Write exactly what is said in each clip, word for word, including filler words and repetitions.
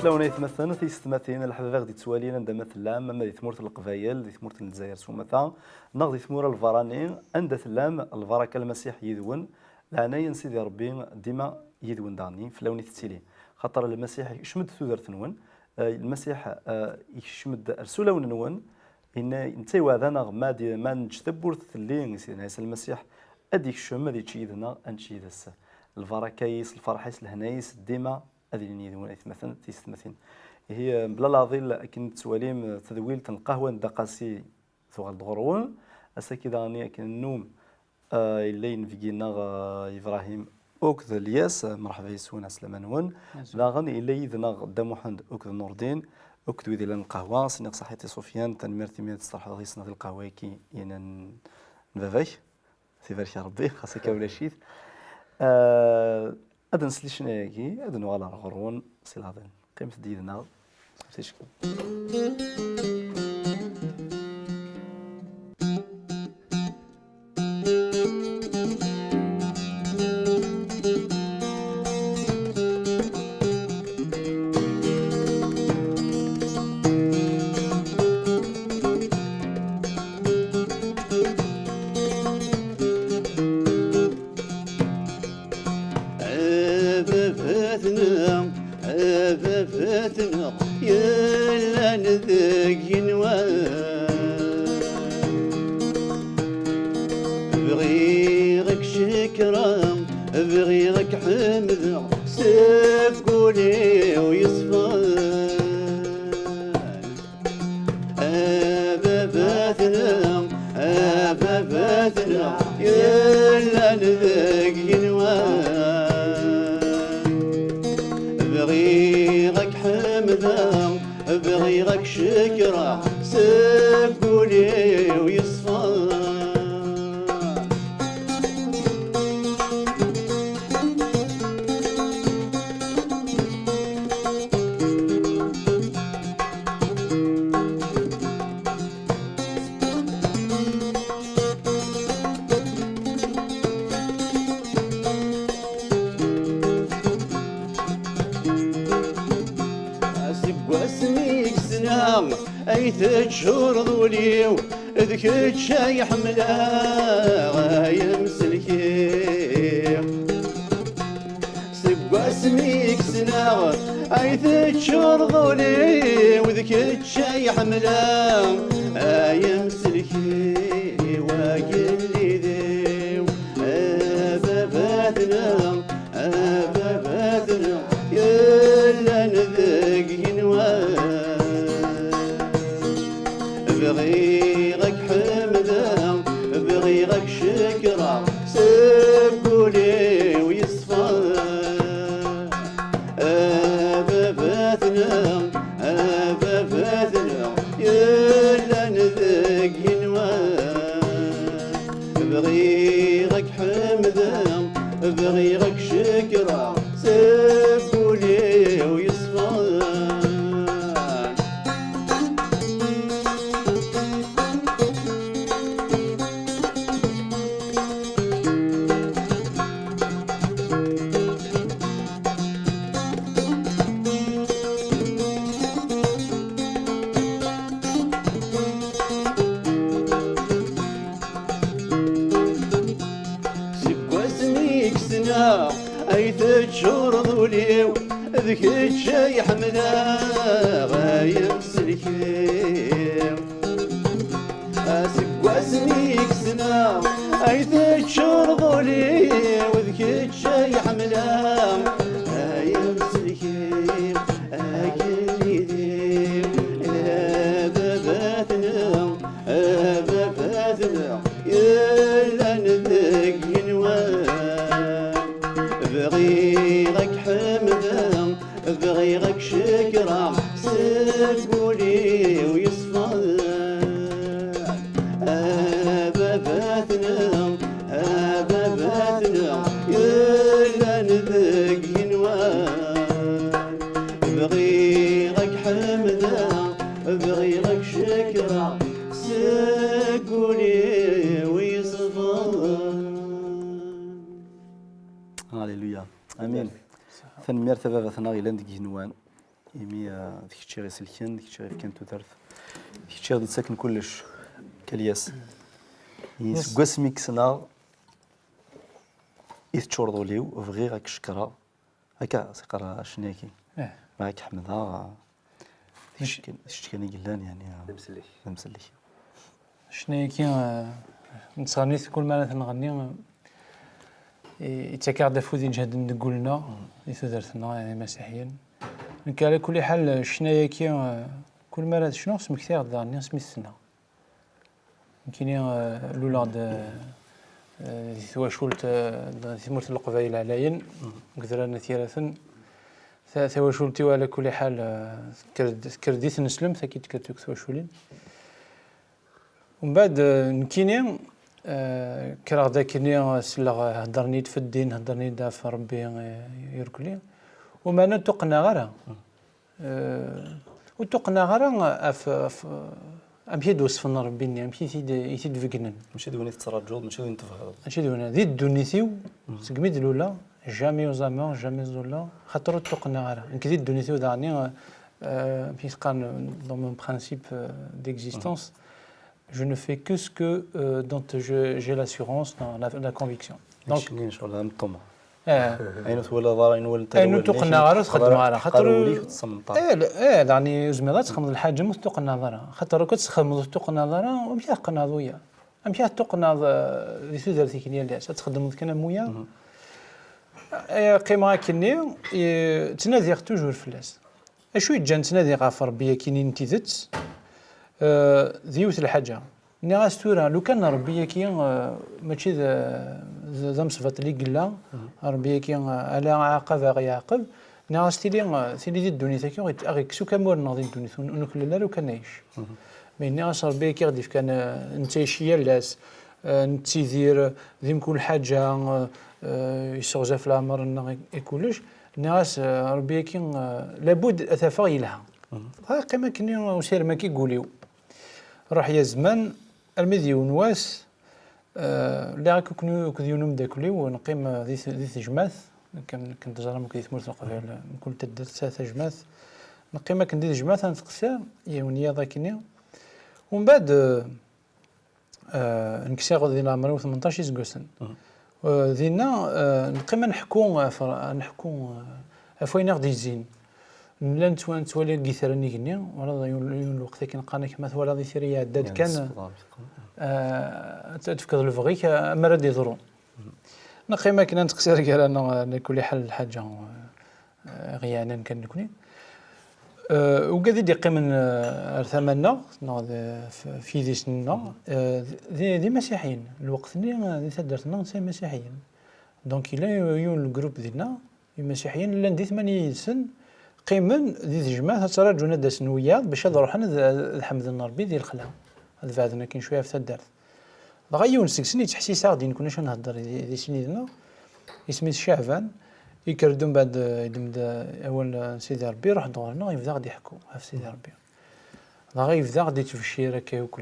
Lawan aytmaten, tiyessetmatin, leḥbab i ɣ-d-ittwalin anda ma tellam, ama di tmurt n Leqbayel, di tmurt n Lezzayer s umata, neɣ di tmura n lbarani, anda tellam, lbaraka n Lmasiḥ yid-wen, leɛnaya n Sidi Ṛebbi dima yid-wen daɣen, fell-awen i tettili. Xaṭer Lmasiḥ ikcem-d tudert-nwen, eh, Lmasiḥ, eh, ikcem-d ar s ulawen-nwen, yenna, netta iweɛɛed-aneɣ ma d, ma neǧǧ tawwurt telli i Sidna Ɛisa Lmasiḥ, ad d-ikcem, ad yečč yid-neɣ, ad nečč yid-s. Lbaraka-is, lferḥ-is, lehna-is, dima ad ilin yid-wen aytmaten, tiyessetmatin. Ihi, eh, mebla leɛḍil, akken tettwalim, eh, tadwilt n lqahwa n Dda Qasi tuɣal-d ɣur-wen. Ass-agi daɣen akken nennum, eh, yella yinebgi-nneɣ, eh, Ibrahim akked Lyas, eh, mreḥba yes-wen, ɛeslama-nwen. Azul. Daɣen yella yid-neɣ Dda Muḥend akked Nurdin, akked wid yellan lqahwa. As-iniɣ ṣaḥit i Sufyan, tanemmirt imi ad testeṛḥeḍ yes-neɣ di lqahwa-agi, yini n, n baba-k. Tibarek Rebbi, xas akka ulac-it. Eh, ad nsel i ccna-agi, ad nuɣal ar ɣur-wen si leɛḍil. Qqimet-d yid-neɣ. Ticki. A baba-tneɣ, a baba-tneɣ, yellan deg igenwan. Bɣiɣ ad k-cekreɣ, bɣiɣ ad k-ḥemdeɣ, seg wul-iw yeṣfan. A baba-tneɣ, a baba-tneɣ, yellan deg igenwan. Bɣiɣ ad k-ḥemdeɣ, bɣiɣ ad k-cekreɣ, seg wul-iw yeṣfan. Seg wasmi i k-ssneɣ, ay teččureḍ ul-iw, d kečč ay ḥemmleɣ, ay amsellek-iw. Seg wasmi i k-ssneɣ, ay teččureḍ ul-iw, d kečč ay ḥemmleɣ, ay amsellek-iw, agellid-iw. A baba-tneɣ, a baba-tneɣ, yellan deg igenwan. Bɣiɣ ad k-ḥemdeɣ, bɣiɣ ad k-cekreɣ, seg wul-iw yeṣfan. A baba-tneɣ, a baba-tneɣ, yellan deg igenwan. Bɣiɣ ad k-ḥemdeɣ, bɣiɣ ad k-cekreɣ, seg wul-iw yeṣfan. Seg wasmi i k-ssneɣ, ay teččureḍ ul-iw, d kečč ay ḥemmleɣ, ay amsellek-iw. Seg wasmi i k-ssneɣ, ay teččureḍ ul-iw, d kečč ay ḥemmleɣ, ay amsellek-iw, agellid-iw. A baba-tneɣ, a baba-tneɣ, yellan deg igenwan. Bɣiɣ ad k-ḥemdeɣ, bɣiɣ ad k-cekreɣ, seg wul-iw yeṣfan. A baba-tneɣ, a baba-tneɣ, yellan deg igenwan. Bɣiɣ ad k-ḥemdeɣ, bɣiɣ ad k-cekreɣ, seg wul-iw yeṣfan. Alléluia. Amin. Tanemmirt a baba-tneɣ yellan deg igenwan. imi, eh, d kečč i ɣ-iselken, d kečč i ɣ-ifkan tudert, d kečč i ɣ-d-ittaken kullec, Kalyas. Yes. Seg wasmi i k-ssneɣ i teččureḍ ul-iw, bɣiɣ ad k-cekkreɣ. Akka, s-, yeqqar ccna-agi. Eh. Bɣiɣ ad k-ḥemdeɣ. D kečč kan, d kečč kan i yellan, yeɛni, d amsellek. D amsellek. Ccna-agi, eh, nettɣenni-t kul mi ara t-nɣenni, eh, yettak-aɣ-d afud iǧehden deg wul-nneɣ, di tudert-nneɣ, yeɛni imasiḥiyen. Nekk, ɛla kulli ḥal, ccna-agi, eh, kul mi ara t-cnuɣ, smektiɣ-d daɣen asmi t-ssneɣ. Nekkini, eh, luleɣ-d, eh, eh, di twacult, eh, di tmurt n Leqbayel Ɛlayen, deg udrar n At Yiraten. Ta-, tawacult-iw, ɛla kulli ḥal, eh, tekker-d, tekker-d i tneslemt, akka i d-tekker deg twaculin. Umbeɛd, eh, nekkini, eh, kkreɣ-d akkenni, eh, selleɣ, eh, heddren-iyi-d f ddin, heddren-iyi-d ɣef Rebbi, eh, irkelli. Umeɛna ur tuqqneɣ ara. Eh, ur tuqqneɣ ara ɣef, ɣef, amek i d-weṣfen Rebbi-nni, amek i t-id, i t-id-beggnen. Mačči d win i tettraǧuḍ, mačči d win tebɣiḍ. Mačči d win, di ddunit-iw, segmi d-luleɣ, jamais aux amours, jamais ẓulleɣ, xaṭer ur tuqqneɣ ara. Nekk di ddunit-iw daɣen, eh, amek i s-qqaren, dans mon principe, euh, d'existence, je ne fais que ce que, euh, dont je, j'ai l'assurance, la, la, la conviction. Donc, keččini, nchallah, am ṭṭuma. Eh. Ayen ur twalaḍ ara, ayen ur walint ara wallen-ik, ayen ur tuqqneɣ ara, ur txeddmeḍ ara. Xaṭer ul-ik ur tessneḍ ara. Eh, la, eh, daɣen ur tezmireḍ ad txedmeḍ lḥaǧa ma ur tuqqneḍ ara. Xaṭer akk ad txedmeḍ ur tuqqneḍ ara, amek ad teqqneḍ wiyaḍ? Amek ad tuqqneḍ, eh, di tudert-ik n yal ass? Ad txeddmeḍ kan am wiyaḍ? Eh, qqimeɣ akkenni, eh, ttnadiɣ toujours fell-as. Acu yeǧǧan ttnadiɣ ɣef Rebbi akkenni n tidet? Eh, d yiwet lḥaǧa. Nniɣ-as tura, lukan Rebbi-agi, eh, mačči d, d, d amesbaṭli i yella, Rebbi-agi, eh, ala aɛaqeb ara ɣ-yeɛqeb, nniɣ-as tili, eh, tili di ddunit-agi, a ɣ-, a ɣ-ikkes akk amur-nneɣ di ddunit, ur, ur nuklal ara akk ad nɛic. Mais nniɣ-as Rebbi-agi i ɣ-d-ifkan, eh, nettɛici yal ass, eh, nettidir, eh, di mkul lḥaǧa, eh, eh, yesseɣzaf leɛmer-nneɣ i, i kullec. Nniɣ-as, eh, Rebbi-agi, eh, labud ad t-afeɣ yelha. Dɣa yeqqim akkenni usirem-agi deg wul-iw. Ruḥ ya zzman, armi d yiwen wass, eh, lliɣ akk-, akked yiwen umeddakel-iw, neqqim, eh, di t-, di tejmaɛt, akken, akken teẓram akk di tmurt n Leqbayel, mkul taddart tesɛa tajmaɛt. Neqqim akken di tejmaɛt, ad nettqessir, yiwen yiḍ akkenni. Umbeɛd, eh, eh, nekk sɛiɣ di leɛmer-iw tmenṭac iseggasen. Eh, dinna, eh, neqqim ad neḥku, eh, ɣef, ad neḥku, eh, ɣef wayen i ɣ-d-yezzin. Nella nettwa-, nettwali deg yitran igenni, wala d yiwen, yiwen lweqt akken qqaren-ak ma twalaḍ itri iɛedda-d kan, eh, ad, ad tefkeḍ lebɣi-k, eh, amar ad d-yeḍru. Neqqim akken ad nettqessir gar-aneɣ, eh, ala kulli ḥal lḥaǧa, eh, eh, ɣ-yeɛnan kan nekni. Eh, ugad i d-yeqqimen, eh, ar tama-nneɣ, neɣ d, f-, f yidis-nneɣ, eh, d, d imasiḥiyen. Lweqt-nni, eh, di taddart-nneɣ, netta imasiḥiyen. Donc, yella yiwen n lgrup dinna, imasiḥiyen, llan di tmanya yid-sen, qqimen di tejmaɛt, ad ttraǧun ad d-asen wiyaḍ, bac ad ruḥen ad, ad ḥemden Rebbi di lexla. Ad beɛden akken cwiya ɣef taddart. Dɣa yiwen seg-sen yettḥessis-aɣ-d i nekni acu nhedder di, di sin yid-neɣ, isem-is Caɛban, yekker-d umbeɛd, eh, yeddem-d, eh, awal, eh, n Sidi Rebbi, iruḥ-d ɣur-neɣ, yebda ɣ-d-iḥekku ɣef Sidi Rebbi. Dɣa yebda ɣ-d-yettbeccir akka akk-,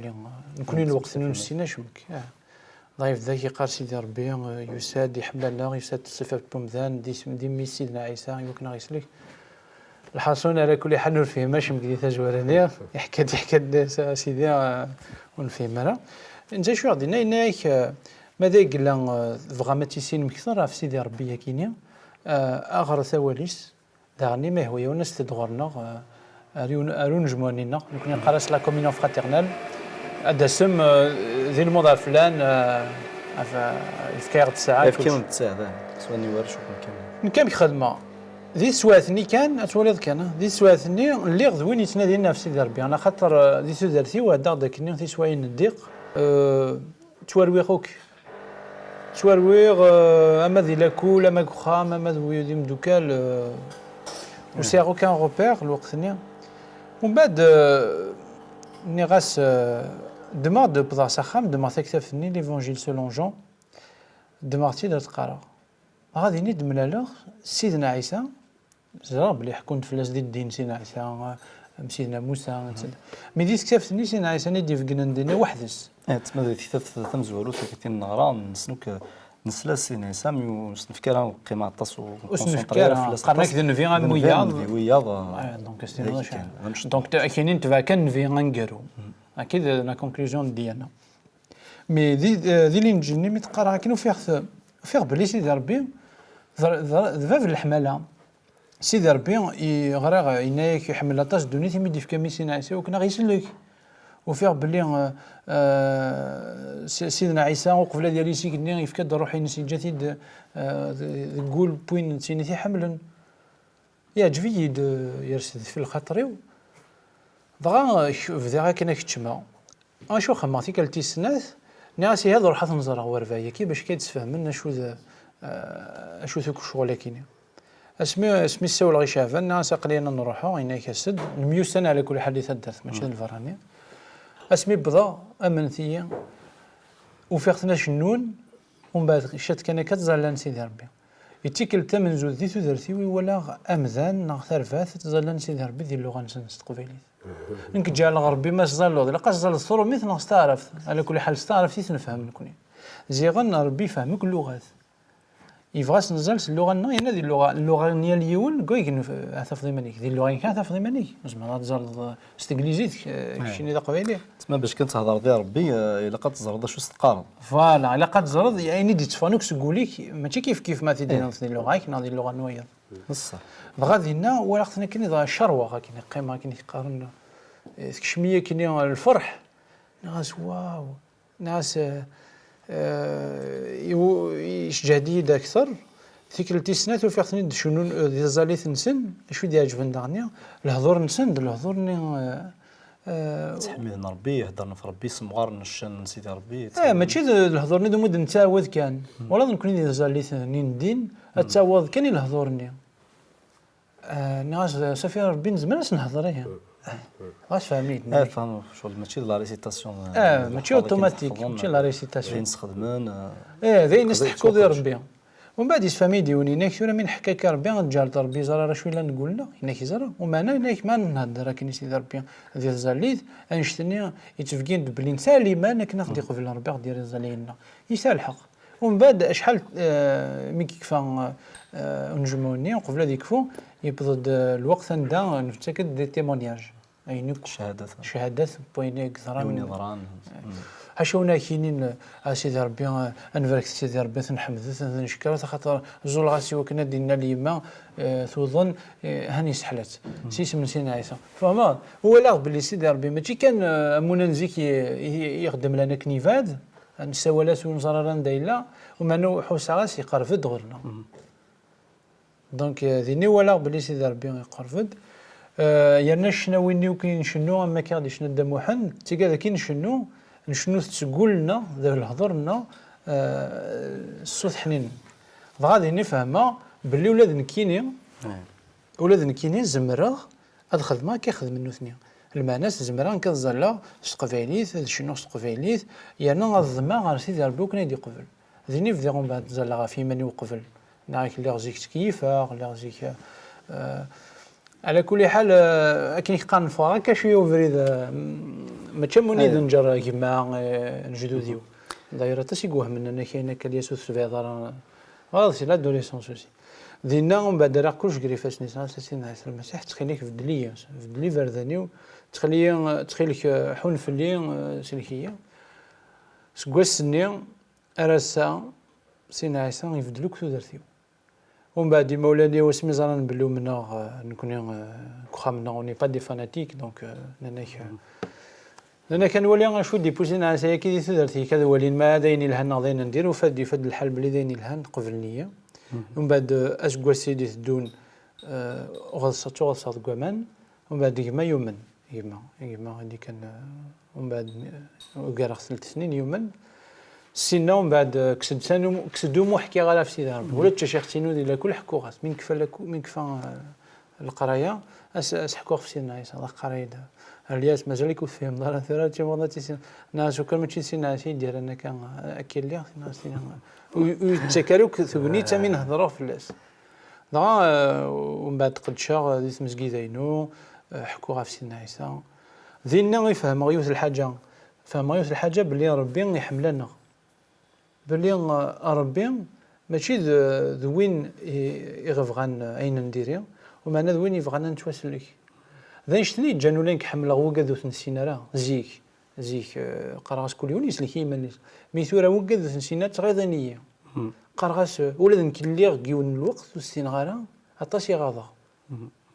nekni lweqt-nni ur nessin acemma. Ah. Dɣa yebda yeqqar Sidi Rebbi, eh, yusa-d, iḥemmel-aneɣ, yusa-d d ṣṣifa n umdan, d isem, d mmi-s Sidna Ɛisa, i wakken ad ɣ-yeslek. Lḥaṣun, ala kulli ḥal, ur nefhim acemma di tazwara-nni. Iḥka-d, iḥka-d, a Sidi, eh, ur nefhim ara. Netta acu i ɣ-d-yenna? Yenna-yak, eh, ma d ay yella, eh, tebɣam ad tissinem kter ɣef Sidi Rebbi-agi-ni, eh, aɣret awal-is, daɣen ma yehwa-yawen aset-d ɣur-neɣ, eh, ar yiwen, ar unejmuɛ-nni-nneɣ, nekni neqqar-as la communion fraternelle, ad d-tasem, eh, di lmuḍ ɣer flan, eh, ɣef, eh, yefka-yaɣ-d ssaɛa. Yefka-yawen-d ssaɛa, daɣen. Swan iwar cukk nekk. Nekk amek xedmeɣ? Di teswiɛt-nni kan, ad twaliḍ kan, di teswiɛt-nni lliɣ d win yettnadin ɣef Sidi Rebbi, ala xaṭer, eh, di tudert-iw ɛeddaɣ-d akkenni tiswiɛin n ddiq, eh, ttwarwiɣ akk. Ttwarwiɣ, eh, ama di lakul, ama deg uxxam, ama d wi-, d imeddukal, eh, ur sɛiɣ aucun repère lweqt-nni. Umbeɛd, eh, nniɣ-as, eh, ddmeɣ-d, wwḍeɣ s axxam, ddmeɣ taktabt-nni, l'Évangile selon Jean, ddmeɣ-tt-id ad tt-qqareɣ. Dɣa din i d-mlaleɣ Sidna Ɛisa, ẓriɣ belli ḥekkun-d fell-as di ddin Sidna Ɛisa, am Sidna Musa, etcetera. Mi di tektabt-nni Sidna Ɛisa i d-ibeggnen dinna weḥd-s. Eh, d ma di tektabt tamezwarut, akka tin neɣra, nessen akk, eh, Nesla s Sidna Ɛisa, mi ur s-nefki ara lqima aṭas, ur Ur s-nefki ara. Qqaren-ak d nnbi am wiyaḍ. Ah, donc, c'est dommage. Donc, akini netbeɛ kan nnbi aneggaru. Akid la conclusion n ddiyana. Mais di, di Linǧil-nni, mi t-qqareɣ akken, ufiɣ-t, ufiɣ belli Sidi Ṛebbi d, d, d bab n leḥmala. Sidi Ṛebbi, i, ɣriɣ, yenna-yak iḥemmel aṭas ddunit, imi d-ifka mmi-s Sidna Ɛisa i wakken a ɣ-isellek. Ufiɣ belli, eh, eh, Si-, Sidna Ɛisa, uqbel ad yali s igenni, yefka-d ṛṛuḥ-ines, yeǧǧa-t-id, eh, de-, deg wul n win d tin i t-iḥemmlen. Yeɛǧeb-iyi-d, eh, yers deffir lxaṭer-iw. Dɣa, eh, k-, bdiɣ akken ad keččmeɣ. Acu xemmeɣ tikkelt tis snat, nniɣ-as ihi ad ruḥeɣ ad ten-ẓreɣ warba-agi bac kan ad d-sfehmen acu d, eh, acu-t akk ccɣel-agi-nni. Asmi, asmi ssawleɣ i Caɛban, nniɣ-as aql-i ad nruḥeɣ, yenna-ak as-d, nemyussan ɛla kulli ḥal di taddart, mačči d lberrani. Asmi wwḍeɣ, amnet-iyi, ufiɣ-ten ad cennun, umbeɛd ciṭ kan akka ttẓallan Sidi Ṛebbi. I tikkelt tamenzut di tudert-iw i walaɣ amdan neɣ tarbaɛt ttẓallan Sidi Ṛebbi di lluɣa-nsen s teqbaylit. Nekk ǧeɛleɣ Ṛebbi ma teẓẓalleḍ, ilaq ad teẓẓalleḍ s trumit neɣ s taɛrabt, ɛla kulli ḥal s taɛrabt i t-nefhem nekni. Ziɣen Ṛebbi yefhem akk lluɣat. Yebɣa ad s-neẓẓal s lluɣa-nneɣ, yerna di lluɣa, lluɣa n yal yiwen, deg wayen ad tafeḍ iman-ik. Di lluɣa-inek ad tafeḍ iman-ik. Tzemreḍ ad teẓẓalleḍ, eh, s teglizit, eh, keččini d aqbayli. Ma bac kan thedreḍ i Ṛebbi, eh, ilaq ad teẓreḍ acu s-teqqareḍ. Voilà, ilaq ad teẓreḍ ayen i d-itteffɣen akk seg wul-ik, mačči kif kif ma t-id-tiniḍ di lluɣa-ik neɣ di lluɣa n wayeḍ. Dɣa dinna walaɣ-ten akken i dɣa cerweɣ akken i qqimeɣ akken i k-qqaren, eh, tekcem-iyi akken lferḥ. Nniɣ-as waw. Nniɣ-as, eh, eh, iwu-, yesǧehd-iyi-d akter. Tikkelt tis snat ufiɣ-ten-id cennun, eh, di tẓallit-nsen, acu i d-iɛeǧben daɣen, lehdur-nsen d lehdur-nni, eh, eh, Ttḥemmiden Ṛebbi, heddren ɣef Ṛebbi, ssemɣaren ccan n Sidi Ṛebbi. Eh, mačči d lehdur-nni d umud nettɛawad kan. Wala d nekkni di tẓallit-nni n ddin, ad tawaḍ kan i lehdur-nni. Eh, nniɣ-as, safi Ṛebbi nezmer ad s-nehder, ihi. Ɣas fhem-iyi-d. Eh, fehmeɣ, ccɣel mačči d la récitation, eh, mačči automatique, mačči la récitation. D ayen sxedmen, eh, d ayen i s-teḥkuḍ i Ṛebbi. Umbeɛd yessefhem-iyi-d yiwen, yenna-k tura mi nḥekka akka i Ṛebbi, ad neǧɛel Ṛebbi yeẓra acu yellan deg wul-nneɣ, yenna-k yeẓra. Umeɛna yenna-k ma nhedder akken i Sidi Ṛebbi di tẓallit, annect-nni yettbegin-d belli nesɛa liman akken ad ɣ-d-iqbel Ṛebbi, ad ɣ-d-yerr iẓalliyen-nneɣ. Yesɛa lḥeqq. Umbeɛd acḥal, eh, mi yekfa, eh, unejmuɛ-nni, uqbel ad yekfu, yewweḍ-d, eh, lweqt anda nettak-d des témoignages. Ayen akk cchadat n wayen i yeḍran. Ḥaca win ara k-yinin, a Sidi Ṛebbi, a nebrek Sidi Ṛebbi, a t-nḥemdet, a t-neckeṛ, axaṭer ẓẓulleɣ-as i wakken ad d-innal yemma, eh, tuḍen, eh, han yesseḥla-tt. S yisem n Sidna Ɛisa. Tfehmeḍ? Walaɣ belli Sidi Ṛebbi mačči kan, eh, am win n zik i, i, i ixeddem lan akken yebɛed, nessawal-as ur neẓri ara anda yella, umeɛna ḥusseɣ-as yeqreb-d ɣur-neɣ. Donc, eh, din i walaɣ belli Sidi Ṛebbi iqerreb-d. Eh, yerna ccnawi-nni akk i ncennu, am akka i ɣ-d-icenna Dda Muḥend, d tigad akk i ncennu, ncennu-t seg wul-nneɣ, d lehdur-nneɣ, eh, s ṣṣut ḥninen. Dɣa din i fehmeɣ belli ula d nekkini, ula d nekkini zemreɣ ad xedmeɣ akka i xedmen nutni. Lmeɛna-s zemreɣ nekk ad ẓalleɣ s teqbaylit, ad cennuɣ s teqbaylit, yerna ad ḍmeɣ ɣer Sidi Ṛebbi akken ad yi-d-iqbel. Din i bdiɣ umbeɛd ẓalleɣ ɣef yiman-iw uqbel. Nniɣ-ak lliɣ zik ttkeyyifeɣ, lliɣ zik, eh, ɛla kulli ḥal, eh, akken i k-qqaren ffɣeɣ akka cwiya ubrid, eh, mačči am win i d-neǧǧer gma, eh, lejdud-iw. D'ailleurs aṭas i iwehmen, nnan-ak ayen akka Lyas ur tebɛiḍ ara. Voilà, c'est l'adolescence aussi. Dinna umbeɛd rriɣ kullec gar ifassen-is, nniɣ-as a Sidna Ɛisa Lmasiḥ, ttxil-k beddel-iyi, beddel iberdan-iw, ttxil-iyi, ttxil-k, eh, ḥun fell-i, eh, sellek-iyi. Seg wass-nni ar ass-a, Sidna Ɛisa ibeddel akk tudert-iw. Umbeɛd imawlan-iw asmi ẓran belli umneɣ, eh, nekkni, eh, deg uxxam-nneɣ on n'est pas des fanatiques, donc, eh, nnan-ak, eh, nnan-ak ad nwali acu i d-yewwi Sidna Ɛisa-agi di tudert-ik, ad walin ma d ayen ilhan neɣ d ayen n diri, ufa-d, yufa-d lḥal belli d ayen ilhan, qeblen-iyi. Umbeɛd, eh, aseggas i d-iteddun, eh, ɣeḍseɣ, ttuɣeḍseɣ deg waman, umbeɛd gma yumen, gma, gma i d-ikkan, eh, umbeɛd, eh, ugareɣ telt snin yumen. Ssinna umbeɛd, eh, kkes-d tanu-, kkes-d umuḥ, ḥkiɣ ara ɣef Sidi Ṛebbi. Ula d tacixt-inu di lakul ḥkuɣ-as. Mi nekfa lakul, mi nekfa, eh, leqraya, as, as ḥkuɣ ɣef Sidna Ɛisa, ɣer aqraya-d. A Lyas, mazal-ik ur tefhimeḍ ara tura, ad timuḍ ad tissineḍ. Nniɣ-as ukan mačči d Sidna Ɛisa i d-yerran akka, akka lliɣ, nniɣ-as ur, ur yettak ara akk tegnit am i nhedreɣ fell-as. Dɣa, eh, umbeɛd qeddceɣ di tmezgida-inu, eh, ḥkuɣ ɣef Sidna Ɛisa. Dinna i fehmeɣ yiwet lḥaǧa. Fehmeɣ yiwet lḥaǧa belli Ṛebbi iḥemmel-aneɣ. belli, eh, Ṛebbi mačči d, d win i, i ɣ-bɣan ayen n diri, umeɛna d win yebɣan ad nettwasellek. D annect-nni yeǧǧan ula nekk ḥemmleɣ wigad ur t-nessin ara, zik, zik, eh, qqareɣ-as kul yiwen yeslek i yiman-is. Mi tura wigad ur t-nessin ara ttɣiḍin-iyi. Qqareɣ-as, eh, ula d nekk lliɣ deg yiwen n lweqt ur ssineɣ ara, aṭas i ɣaḍeɣ.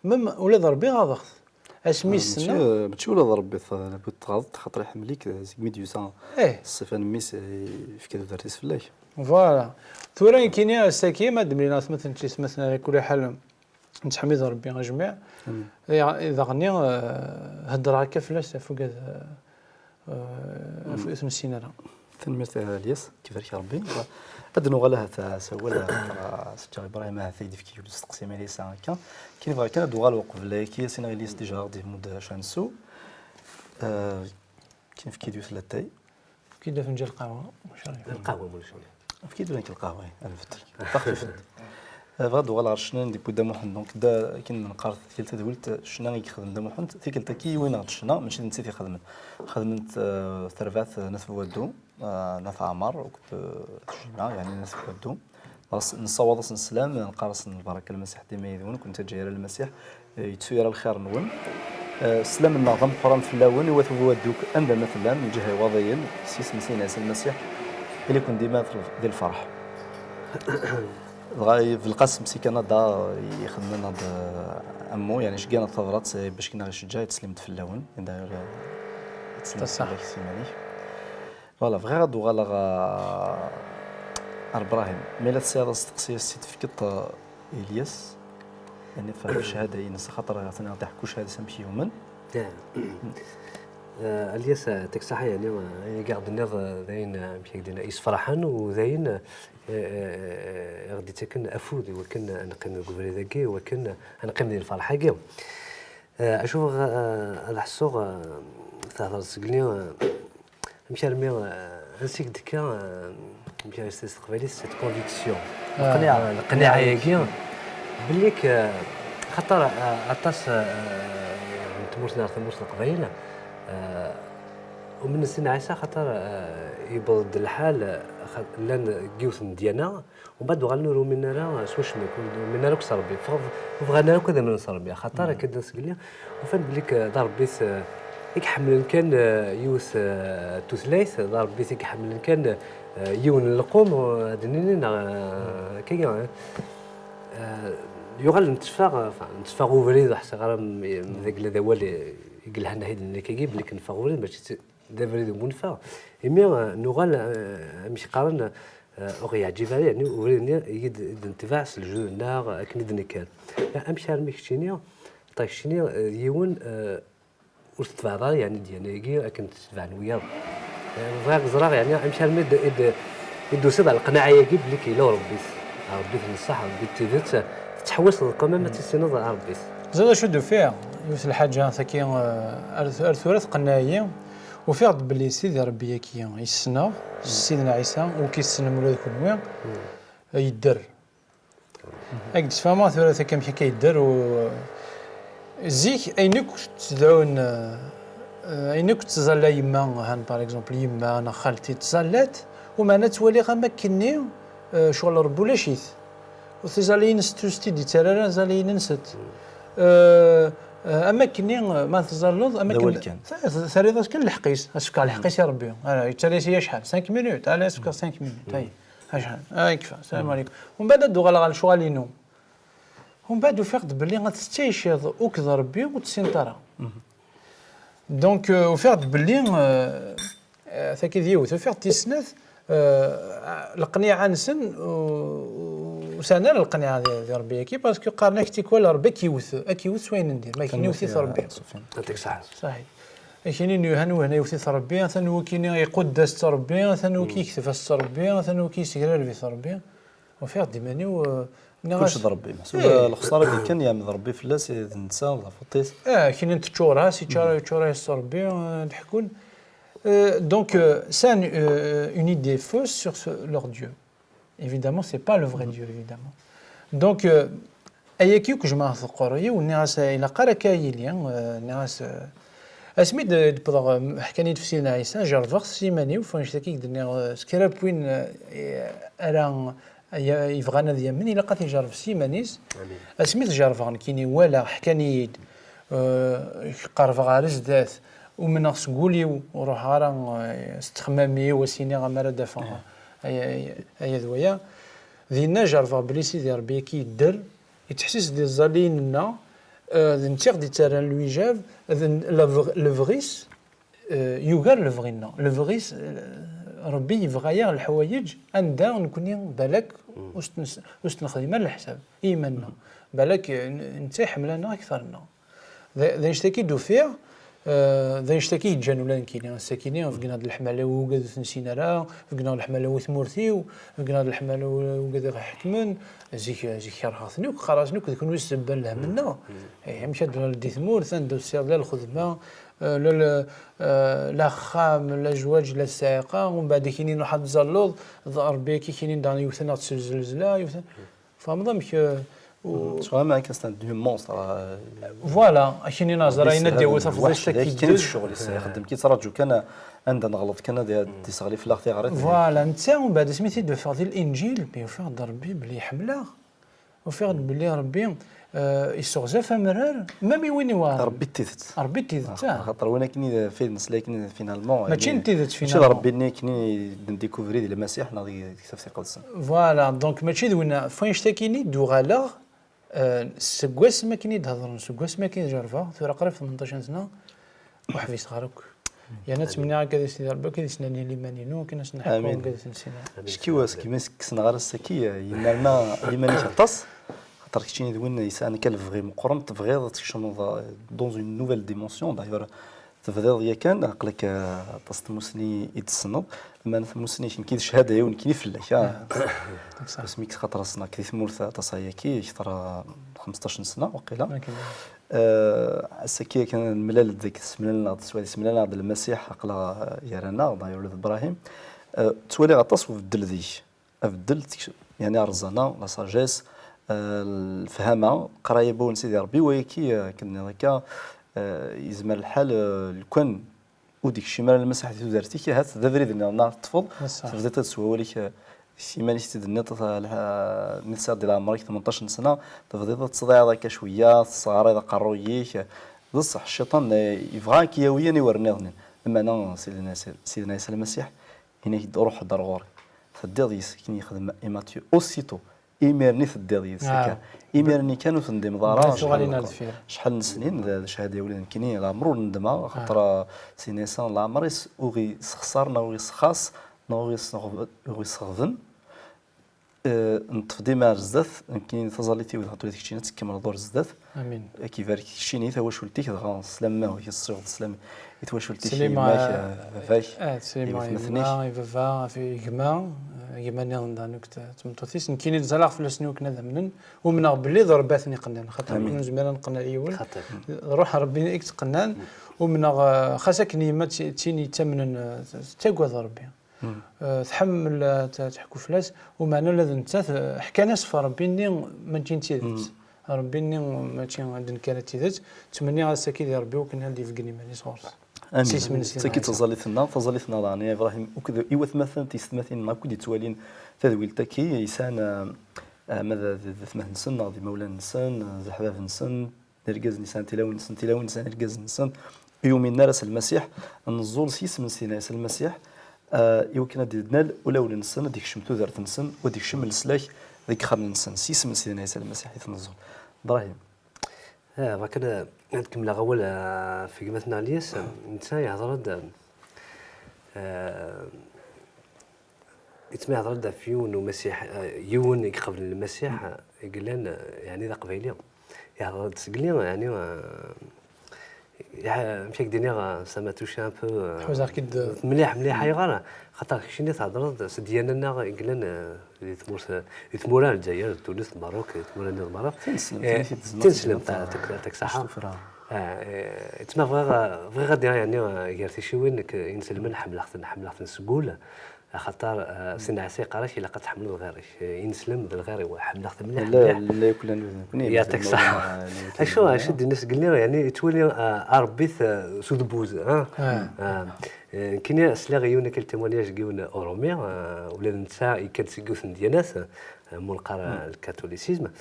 Mem ula d Ṛebbi ɣaḍeɣ-t. Asmi Ah, mačči, ssneɣ. Mačči ula d Ṛebbi t-, bu tɣaḍeḍ, xaṭer iḥemmel-ik, eh, segmi d-yusa Eh. ṣṣifa n mmi-s, eh, yefka tudert-is fell-ak. Voilà. Tura nekkini ass-agi, ma d-mlileɣ atmaten d tiyessetmatin, ala kulli ḥal, nettḥemmid Ṛebbi ajmiɛ. Amin. Daɣ-, daɣenni, eh, heddreɣ akka fell-as ɣef wigad, eh, eh, ɣef ur t-nessin ara. Tanemmirt a Lyas, kibarek Ṛebbi. Ad nuɣal ahat s awal, xaṭer, eh, s Ǧǧaɣ Ibrahim ahat ad d-yefk yiwen n usteqsi ma yella yesɛa akka. Akken bɣiɣ kan ad d-uɣaleɣ uqbel ayaki, s ina Lyas déjà ɣ-d-yemmud cwiṭ n ssu. Eh, akken efk-iyi-d yiwet n latay. Efk-iyi-d afenǧal n lqahwa, maca lqahwa, ma ulac aɣilif. Efk-iyi-d ula d nekk lqahwa, eh, ad nbeddel. Taxfifit. Eh, bɣiɣ ad d-uɣaleɣ ɣer ccna n Dda Muḥend. Donc, da, akken neqqar di yal tadwilt, ccna i yexdem Dda Muḥend. Tikkelt-agi yiwi-neɣ-d ccna, mačči d netta i t-ixedmen. Xedmen-t, eh, terbaɛt, eh, n At Buwaddu, eh, n At Ɛmer, akked, eh, At Jima, yeɛni n At Buwaddu. Ɣas nessawaḍ-asen sslam, neqqar-asen lbaraka Lmasiḥ dima yid-wen, ur ken-ttaǧǧa ara Lmasiḥ, eh, yettu ara lxir-nwen. Eh, sslam-nneɣ d ameqqran fell-awen, i wat Buwaddu akk anda ma tellam, lǧiha Iwaḍiyen, s yisem n Sidna Ɛisa Lmasiḥ, ili-ken dima di lferḥ. Dɣa Belqasem si Kanada, ixdem-aneɣ-d, eh, ammu, yeɛni iceggeɛ-aneɣ-d tabrat, eh, bac kan aɣ-iceggeɛ, yettsellim-d fell-awen. D'ailleurs, eh, yettsellim-d fell-ak s iman-ik. Voilà, bɣiɣ ad d-uɣaleɣ ɣer, ɣer Brahim. Ma yella tesɛiḍ asteqsi i s-tefkeḍ, eh, i Lyas, yani ɣef ccahada-ines, axaṭer atan ad d-iḥekku ccahada-s amek yumen. Eh, Lyas, eh, yeɛṭik ṣṣeḥḥa, yani, eh, ayen i aɣ-d-tenniḍ, eh, d ayen, eh, amek i ak-d-nniɣ, yessefraḥen, u d ayen, eh, eh, eh, i aɣ-d-yettaken afud i wakken ad neqqim deg ubrid-agi, i wakken ad neqqim di lferḥ-agi. Eh, acu bɣiɣ, eh, ad ḥṣuɣ, eh, tehḍeṛ seg-nni, eh, amek armi, eh, ansi i k-d-tekka, eh, amek ara s-tiniḍ s teqbaylit, cette conviction. Ah, leqniɛa, ah, leqniɛa-agi, belli k-, eh, xaṭer, eh, aṭas, eh, n tmurt ar tmurt n Leqbayel, eh, umnen Sidna Ɛisa xaṭer, eh, yewweḍ-d lḥal, eh, xa-, llan deg yiwet n ddyana, Umbeɛd uɣalen ur uminen ara s wacemma, ur uminen ara akk s Ṛebbi. Ffeɣ-, ur bɣan ara akk ad amnen s Ṛebbi. Axaṭer, akka d-nnan sgelli, ufan belli k-, d Ṛebbi-t, eh, i iḥemmlen kan, eh, yiwet, eh, tutlayt, d Ṛebbi-t i iḥemmlen kan, eh, yiwen n lqum, eh, ad d-nini, neɣ, eh, akka, eh, eh, yuɣal netteffeɣ, eh, enfin, netteffeɣ ubrid, ur ḥṣiɣ ara m-, m-, d agla d awal i, i yelhan ad d-nini akkagi, belli k-neffeɣ ubrid, mačči d, d abrid n uneffeɣ. Imi, eh, nuɣal, eh, amek qqaren, eh, ur ɣ-yeɛǧib ara, yeɛni ubrid-nni i d-, i d-netbeɛ s lejdud-nneɣ akken i d-nekker. Amek armi keččini, ṭa keččini, eh, yiwen, eh, ur tetbeɛḍ ara, yeɛni, ddyana-agi akken tetbeɛen wiyaḍ. Eh, bɣiɣ ad ẓreɣ, yeɛni, amek armi d-, i d-, i d-tusiḍ ɣer leqnaɛa-agi belli k-, yella uṛebbi-t, uṛebbi-t n ṣṣeḥ, uṛebbi n tidet, tettḥewwiseḍ quand même ad tissineḍ aṛebbi-t. Ẓriɣ acu d-ufiɣ, yiwet n lḥaǧa tagi, eh, ar, ar tura tqenneɛ-iyi. Ufiɣ-d belli Sidi Ṛebbi-agi i ssneɣ, s Sidna Ɛisa, ur k-issnem ula d kenwi, yedder. Ad k-d-sfehmeɣ tura takka amek akka yedder. U zik, ayen akk ttedɛun, eh, ayen akk tettẓalla yemma, han, par exemple, yemma neɣ xalti ttẓallat, umeɛna ttwaliɣ am akkenni, eh, ccɣel Ṛebbi ulac-it. U tiẓalliyin-nsent ur sent-id-yettarra ara tiẓalliyin-nsent. Eh, eh, am akkenni, eh, ma tẓalleḍ, am d akken awal kan. T-, terriḍ-as kan lḥeqq-is, as-fkeɣ lḥeqq-is i Ṛebbi. Ara, yettarra-yas i acḥal? Cinq minutes, ala, as-fkeɣ cinq minutes, ay. Acḥal? Ah, yekfa, salam ɛlikum. Umbeɛd ad d-uɣaleɣ ɣer lecɣal-inu. Umbeɛd ufiɣ-d belli ad tettɛiciḍ akked Ṛebbi ur tessineḍ ara. Donc, euh, ufiɣ-d belli, euh, euh, tagi d yiwet, ufiɣ-d tis snat, euh, leqniɛa-nsen, euh, ur sɛan ara leqniɛa di, di Ṛebbi-agi, parce que qqaren-ak tikwal Ṛebbi ad k-yewwet, ad k-yewwet s wayen n dir, ma akken yewwet-it Ṛebbi. Ṣaḥi. Akini n Yuhan Wehna yewwet-it Ṛebbi, atan wakini iqudd-as-tt Ṛebbi, atan waki yekteb-as-tt Ṛebbi, atan waki yessegrareb-it Ṛebbi. Ufiɣ-d iman-iw, eh, nniɣ-as, kullec d Ṛebbi. Meḥsub, eh, lexsara d kan yeɛmed Ṛebbi fell-as, d netta, d lfeṭṭ-is. Eh, kinin teččur-as, iččur-, iččur-as Ṛebbi, eh, ad ḥekkun. Euh, donc, euh, c'est un, euh, une idée fausse sur ce, leur Dieu. Évidemment, c'est pas le vrai Dieu, évidemment. Donc, euh, ayagi akk jemɛeɣ teqqur yiw, nniɣ-as, eh, ilaq ara akka yili, eh, nniɣ-as, eh, Asmi d-, d-wwḍeɣ, ḥkan-iyi-d ɣef Sidna Ɛisa, jerrbeɣ-t s yiman-iw, f wanect-agi i k-d-nniɣ, eh, s kra n win, eh, ara, ya-, yebɣan ad yamen, ilaq ad t-ijerreb s yiman-is. Asmi t-jerrbeɣ nekkini, walaɣ, ḥkan-iyi-d, eh, qerrbeɣ ɣer zdat, umneɣ seg wul-iw, ur ruḥeɣ ara, eh, s ttexmam-iw, ad s-iniɣ amar ad d-afeɣ aya, aya d waya. Dinna jerrbeɣ belli Sidi Ṛebbi akka yedder, yettḥessis di tẓalliyin-nneɣ, eh, d netta i ɣ-d-yettarran lwijab, d n-, lebɣ-, lebɣi-s, eh, yugar lebɣi-nneɣ. Lebɣi-s, eh, Ṛebbi yebɣa-yaɣ leḥwayeǧ anda nekni balak ur s-t-nes-, ur s-t-nexdim ara leḥsab i yiman-nneɣ. Balak, eh, n-, netta iḥemmel-aneɣ akteṛ-nneɣ. D, d annect-agi i d-ufiɣ, eh, d annect-agi i yeǧǧan ula d nekkini. Ass-akini, beggneɣ-d leḥmala-iw, ugad ur t-nessin ara, beggneɣ leḥmala-iw i tmurt-iw, beggneɣ-d leḥmala-iw i ugad i ɣ-iḥekmen. Zik, zik kerheɣ-ten akk, qqareɣ-ten akk, d kunwi i s-isebban lhem-nneɣ. Eh, amek ad d-nuɣal di tmurt, anda ur tesɛiḍ la lxedma, eh, la, la, eh, la axxam, la zzwaǧ, la ssiɛiqa, umbeɛd akini nruḥ ad tẓalleḍ, d Ṛebbi akini daɣen yewten-aɣ-d s lzelzla, yewten. Tfehmeḍ amek, eh, u- Tfehmeḍ amek c'est un monstre, euh, Voilà, akini neẓra ayen ad d-yawi tafḍist lwaḥc d akken ccɣel-is, ixeddem ki yettraǧu kan anda neɣleḍ kan ad d-iseɣli fell-aɣ tiɣrit. Voilà, netta umbeɛd asmi t-id-ufiɣ di Linǧil, mi ufiɣ-d Ṛebbi belli iḥemmel-aɣ. Ufiɣ-d belli Ṛebbi, eh, yesseɣzaf amrar, même i win iweɛren. Ṛebbi d tidet. Ṛebbi d tidet, ah. Axaṭer win akken i d, fi nesla akken finalement, mačči n tidet, mačči d finalement. Ṛebbi-nni akken i d-ndikuvri di Lmasiḥ neɣ di, di Tektabt Iqedsen. Voilà, donc mačči d winna. F wanect-akini d-uɣaleɣ, eh, seg wasmi akken i d-hedren, seg wasmi akken i d-jerbeɣ, tura qrib tmenṭac n sna, ur ḥbiseɣ ara akk. Yerna ttmenniɣ akka di Sidi Ṛebbi, akka di s-nani liman-inu, akken ad s-neḥku, amin, akka di s-nessin. Ackiw, seg mi kksen ɣer ass-agi, yennerna liman-ik aṭas, xaṭer keččini d win yesɛan akka lebɣi meqqren, tebɣiḍ ad tkecmeḍ, euh, dans une nouvelle dimension. D'ailleurs, tebdiḍ yakan, aql-ak, euh, aṭas n tmussni i d-tessneḍ, ma tmussni-k nekki d cchada-iw nekkini fell-ak, ah. Asmi k-, xaṭer ass-a nekk di tmurt aṭas ayaki, kter, euh, xmesṭac n sna, waqila. Euh, ass-agi akken nemlal-d deg, semlalen-aɣ-d, s wadi semlalen-aɣ-d Lmasiḥ, aql-aɣ, euh, yerra-aɣ-d, ay Ulud Ibrahim. Euh, ttwaliɣ aṭas ubeddel deg-k. Abeddel, tekc-, yani rẓana, la sagesse, euh, lefhama, qraya n wawal n Sidi Ṛebbi, wayaki, euh, akken nniḍ akka, euh, yezmer lḥal, euh, lukan ur d-ikcim ara Lmasiḥ di tudert-ik, ahat d abrid-nni neɣ teṭṭfeḍ, tebdiḍ-t-id s wawal-ik, eh, s yiman-ik i d-tenniḍ, eh, lha-, mi tesɛiḍ di leɛmer-ik tmenṭac n sna, tebdiḍ ad tettḍiɛiḍ akka cwiya, tesseɣriḍ aqerruy-ik, eh, d ṣṣeḥ, cciṭan, eh, yebɣa ad k-yawi aniwer nniḍen. Lameɛna Sidna, Sidna Ɛisa Lmasiḥ, yenna-k-d, ruḥ-d ar ɣur-i. Teddiḍ yis-s, akken yexdem i Matyu, aussitôt. Imir-nni teddiḍ yid-s akka. Imir-nni kan ur tendimeḍ ara. Acḥal n snin, d, d cchada-iw ula d nekkini, leɛmer ur nedmeɣ, axaṭer, ah, Sidna Ɛisa leɛmer-is ur ɣ-isexṣar, neɣ ur ɣ-isxaṣ, neɣ ur ɣ-isseɣ-, ur ɣ-isseɣben. Eh, neṭṭef dima ar zdat, nekkini taẓallit-iw d xaṭer d keččini ad tkemmleḍ ar zdat. Amin. Ad k-ibarek keččini, tawacult-ik, dɣa sslam ma ur k-tessiweḍ sslam i twacult-ik, i yemma-k, eh, baba-k, i weltma-k. Sslam i yemma, i baba, i gma, eh, gma-nniḍen daɣen akked tmeṭṭut-is. Nekkini ttẓallaɣ fell-asen i wakken ad amnen. Umneɣ belli d Ṛebbi ad ten-iqennan, xaṭer ur nezmir ad neqqen yiwen. D Ṛṛuḥ n Ṛebbi i yettqennan. Umneɣ, eh, xas akken yemma d ti-, d tin yettamnen, eh, tettagad Ṛebbi. Eh, tḥemmel, eh, t-, teḥku fell-as, umeɛna ula d nettat, eh, ḥkan-as ɣef Ṛebbi-nni mačči n tidet. Ṛebbi-nni mačči d nekk ara d tidet. Ttmenniɣ ass-agi di Ṛebbi wakken ad d-ibeggen iman-is ɣur-s. Amin. S yisem n Sidna Ɛisa. Tagi d taẓallit-nneɣ, taẓallit-nneɣ daɣen, ya Ibrahim, akked i watmaten, tiyessetmatin-nneɣ akk i d-yettwalin tadwilt-agi, yesɛan, eh, eh, ma d, d, d atmaten-nsen, neɣ d imawlan-nsen, d leḥbab-nsen, d irgazen yesɛan tilawin-nsen, tilawin yesɛan irgazen-nsen, ur yuminen ara s Lmasiḥ, neẓẓul s yisem n Sidna Ɛisa Lmasiḥ, eh, i wakken ad d-nal ulawen-nsen, ad d-ikcem tudert-nsen, u ad d-ikcem leslak deg yixxamen-nsen, s yisem n Sidna Ɛisa Lmasiḥ i t-neẓẓul. Ibrahim. Ah, bɣiɣ kan ad kemmleɣ awal, ah, ɣef gma-tneɣ Lyas, netta yehder-d, ah, yettma yehder-d ɣef yiwen n umasiḥ, ah, yiwen i iqeblen Lmasiḥ, ah, i yellan, ah, yeɛni d aqbayli. Yehder-d seg-li, yeɛni, ah, yeɛ-, amek ad k-d-iniɣ, ah, ça m'a touché un peu, ah, ḥuzaɣ-k-id mliḥ, mliḥ. Ayɣer? Xaṭer keččini thedreḍ s ddiyana-nneɣ i yellan, ah, di tmurt, di tmura n Lezzayer, d Tunes, d Merruk, di tmura-nni d merra. Tineslemt, eh, tineslemt, tineslemt, ah, tak-, tak ṣaḥa. Ah, eh, yettma bɣiɣ, bɣiɣ ad d-iniɣ, yeɛni, ah, gar ticiwin, nekk, inselmen, ḥemmleɣ-ten, ḥemmleɣ-ten seg wul. Axaṭer, eh, Sidna Ɛisa yeqqar-ak ilaq ad tḥemmleḍ lɣir-ik. Eh, ineslem d lɣir-iw, ḥemmleɣ-t mliḥ, mliḥ. Yɛṭik ṣṣeḥḥa. Acu, acu d-yenna seg-nni, yeɛni yettwali, eh, arebbi-t, eh, s udebbuz, ah? Ah, eh, nekkini sliɣ i yiwen akken témoignage n yiwen uṛumi, eh, ula d netta yekka-d seg yiwet n ddyanat, eh, mu neqqar, eh, le catholicisme.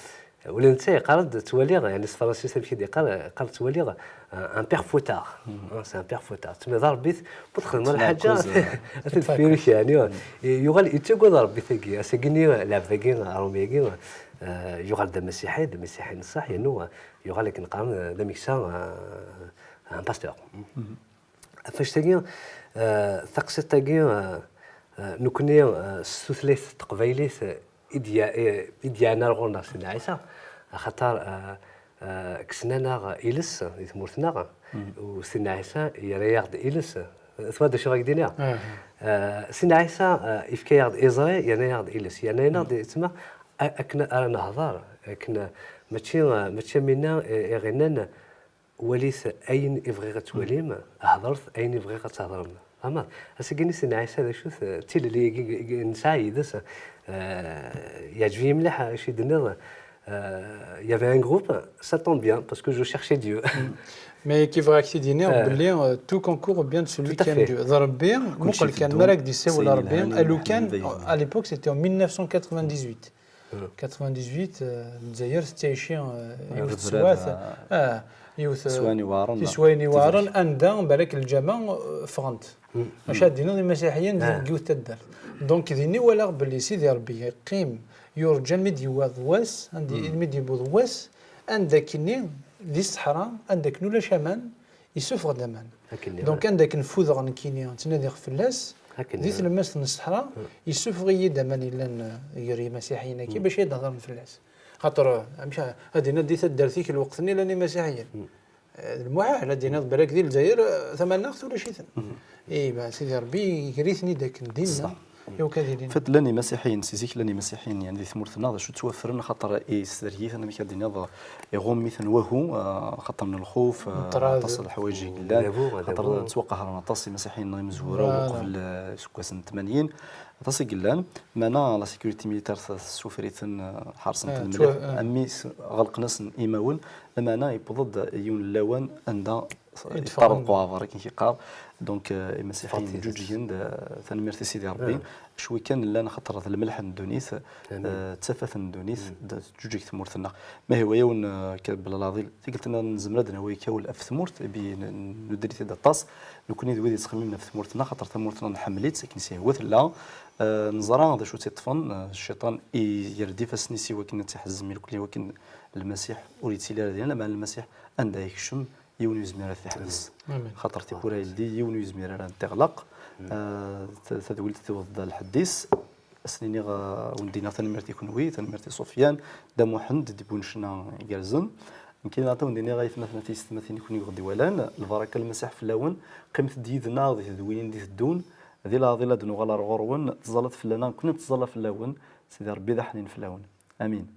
Ula d netta yeqqar-d ttwaliɣ, yeɛni s tefransist amek i d-yeqqar, yeqqar ttwaliɣ, eh, un père fouettard. Ah, c'est un père fouettard. Tsemma d arebbi-t, mu txedmeḍ lḥaǧa, ad t-deffir-ik, yeɛni. Yuɣal yettagad arebbi-t-agi, ass-agi-nni, lɛebd-agi, aṛumi-agi, eh, yuɣal d amasiḥi, d amasiḥi n ṣṣeḥ, yernu, eh, yuɣal akken qqaren, eh, d ameksa, eh, un pasteur. Ɣef wannect-agi, eh, taqsiṭ-agi, eh, eh, nekkni, eh, s tutlayt teqbaylit, eh, i d-ya-, eh, i d-yeɛna ar ɣur-neɣ Sidna Ɛisa, axaṭer, eh, eh, kksen-aneɣ iles di tmurt-nneɣ, u Sidna Ɛisa yerra-yaɣ-d iles. Twalaḍ d acu i ak-d-iniɣ? Eh, Sidna Ɛisa, eh, yefka-yaɣ-d iẓri, yerna-yaɣ-d iles, yerna-yaɣ-d yettma a-, akken ara nehḍer, akken, eh, mačči, eh, mačči am winna, eh, i ɣ-innan, walit ayen i bɣiɣ ad twalim, hedṛet ayen i bɣiɣ ad thedṛem. Fehmeḍ? Ass-agi-nni Sidna Ɛisa d acu-t, eh, d tilelli-agi i, i nesɛa yid-s, eh, yeɛǧeb-iyi mliḥ acu i d-tenniḍ, eh, il y avait un groupe, ça tombe bien, parce que je cherchais Dieu. Mais kif ɣ-ak-t-id-yenniɣ belli, euh, tout concourt au bien de celui qui aime Dieu. D Rebbi, muqel kan mi ara k-d-isawel Rebbi, alukan, à l'époque, c'était en mille neuf cent quatre-vingt-dix-huit. Quatre-vingt-dix-huit, euh, Lezzayer tettɛici, euh, yiwet n teswiɛt, ah, yiwet, euh, tiswiɛin iweɛren, anda, balak, lǧama, euh, ffɣent. Maca ad d-tiniḍ imasiḥiyen di, deg yiwet taddart. Donc, din i walaɣ belli Sidi Rebbi yeqqim, yurǧa mi d-yewweḍ wass, anda, mi d-yewweḍ wass, anda akkenni, di ṣṣeḥra, anda akken ulac aman, yessufeɣ-d aman. Donc, anda akken ffudeɣ nekkini, ttnadiɣ fell-as, di tlemmast n ṣṣeḥra, yessufeɣ-iyi-d aman yellan, eh, gar yimasiḥiyen-agi, bac ad d-hedren fell-as. Xaṭer, eh, amek a-, ad d-iniḍ di taddart-ik lweqt-nni llan imasiḥiyen? Eh, d lmuḥal, ad d-iniḍ balak di Lezzayer, eh, tamaneɣt ulac-iten. Ihi, ben, Sidi Rebbi iger-iten-id akken dinna. Iwk ad ilin. Fat llan imasiḥiyen, si zik llan imasiḥiyen, yani, di tmurt-nneɣ, d acu ttwaffren, xaṭer i sdergiten, amek ad d-tiniḍ, iɣumm-iten wahu, ah, xaṭer n lxuf, ah, aṭas n leḥwayeǧ i yellan, xaṭer ttwaqehren aṭas imasiḥiyen neɣ imezwura uqbel, ah, iseggasen n tmanyin, aṭas i yellan, meɛna la sécurité militaire tessuffer-iten, ah, ḥersen-ten mliḥ, ah, am mi s-, ɣelqen-asen imawen, lameɛna yewweḍ-d yiwen n lawan anda yeṭṭerḍeq uɛbar, akken k-yeqqar. Donc, euh, imasiḥiyen ǧǧuǧgen-d, euh, tanemmirt i Sidi Rebbi. Cwi kan llan, xaṭer d lmelḥ n ddunit, euh, d tafat n ddunit, d teǧǧuǧeg tmurt-nneɣ. Ma hiwa yawen, euh, akka, belɛaḍil, tikkelt-nniḍen nezmer ad d-nawi akka ɣef tmurt, et puis n-, n-, nuder-it-id aṭas. Nekkni d wid yettxemmimen ɣef tmurt-nneɣ, xaṭer tamurt-nneɣ nḥemmel-itt, akken s-yehwa tella. Euh, neẓra d acu tt-iṭṭfen, euh, cciṭan i yerr-d ifassen-is i wakken ad tt-iḥezzem irkelli, i wakken Lmasiḥ ur yettili ara dinna, lameɛna Lmasiḥ anda yekcem, yiwen ur yezmir ad t-iḥbes. Amin. Xaṭer tiwwura yeldi, yiwen ur yezmir ara ad t-iɣleq. Ah, ta-, tadwilt tiweḍ-d lḥedd-is. Ad sen-iniɣ, ah, wen-d-iniɣ tanemmirt i kenwi, tanemmirt i Sufyan, Dda Muḥend, d bu nnecna igerrzen. Nekkini daɣen ad wen-d-iniɣ, ay atmaten, a tiyessetmatin, i kenwi i ɣ-d-iwalan, lbaraka n Lmasiḥ fell-awen, qqimet-d yid-neɣ di tedwilin d-iteddun, di leɛḍil ad nuɣal ar ɣur-wen, tẓallat fell-aneɣ, nekkni nettẓalla fell-awen, Sidi Rebbi d aḥnin fell-awen. Amin.